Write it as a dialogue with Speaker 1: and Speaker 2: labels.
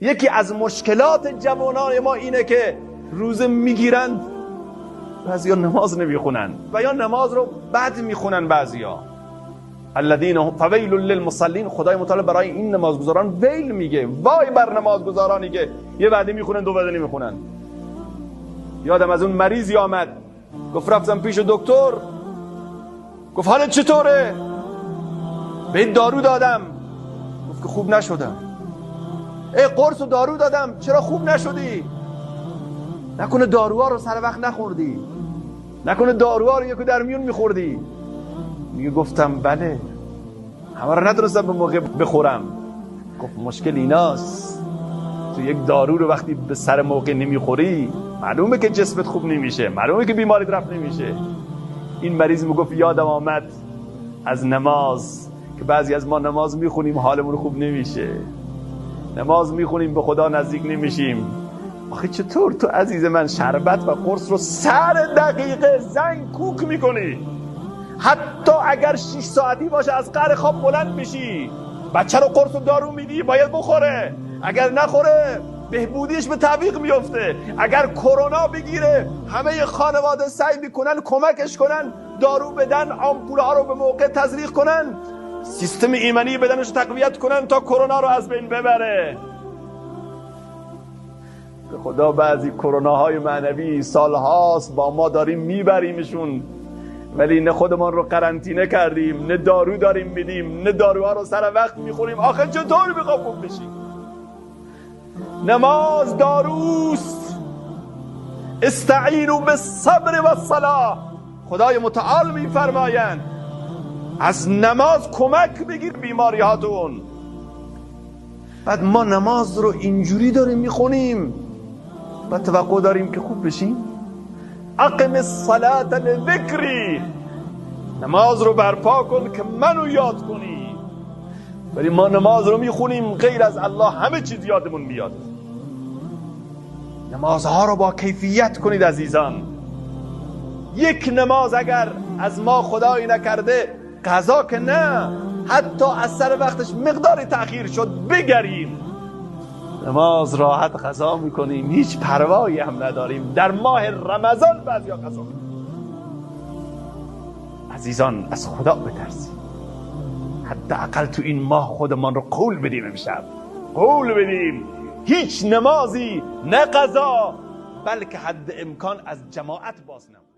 Speaker 1: یکی از مشکلات جوانان ما اینه که روزه میگیرند، بعضیا نماز نمیخونن و یا نماز رو بد میخونن بعضیا. الذین فویل للمصلین، خدای متعال برای این نمازگزاران ویل میگه، وای بر نمازگزارانی که یه وعده میخونن دو وعده نمیخونن. یادم از اون مریضی آمد، گفت رفتم پیش دکتر، گفت حالت چطوره؟ به دارو دادم. گفت که خوب نشدم. ای قرص و دارو دادم، چرا خوب نشدی؟ نکنه داروها رو سر وقت نخوردی، نکنه داروها رو یکو در میون میخوردی. میگه گفتم بله، همه رو نتونستم به موقع بخورم. گفت مشکل ایناست، تو یک دارو رو وقتی به سر موقع نمیخوری معلومه که جسمت خوب نمیشه، معلومه که بیماریت رفع نمیشه. این مریض میگفت یادم آمد از نماز که بعضی از ما نماز میخونیم حالمون خوب نمیشه، نماز میخونیم به خدا نزدیک نمیشیم. آخه چطور تو عزیز من شربت و قرص رو سر دقیقه زنگ کوک میکنی؟ حتی اگر 6 ساعتی باشه از قهر خواب بلند میشی، بچه رو قرص و دارو میدی باید بخوره، اگر نخوره بهبودیش به تعویق میفته. اگر کرونا بگیره همه خانواده سعی میکنن کمکش کنن، دارو بدن، آمپولها رو به موقع تزریق کنن، سیستم ایمنی بدنش رو تقویت کنن تا کرونا رو از بین ببره. به خدا بعضی کروناهای معنوی سالهاست با ما داریم میبریمشون، ولی نه خودمان رو قرنطینه کردیم، نه دارو داریم میدیم، نه داروها رو سر وقت میخوریم. آخه چطور میخوام خوب بشیم؟ نماز داروست. استعینوا بالصبر والصلاة. خدای متعال میفرمایند از نماز کمک بگیر بیماری هاتون. بعد ما نماز رو اینجوری داریم میخونیم و توقع داریم که خوب بشیم. اقم الصلاة لذکری، نماز رو برپا کن که منو یاد کنی. ولی ما نماز رو میخونیم غیر از الله همه چیز یادمون میاد. نمازها رو با کیفیت کنید عزیزان. یک نماز اگر از ما خدایی نکرده قضا که نه، حتی از سر وقتش مقداری تأخیر شد بگریم. نماز راحت قضا میکنیم، هیچ پروایی هم نداریم. در ماه رمضان بعضیا قضا میکنیم. عزیزان از خدا بترسیم، حداقل تو این ماه خودمان رو قول بدیم، امشب قول بدیم هیچ نمازی نه قضا، بلکه حد امکان از جماعت باز نمونیم.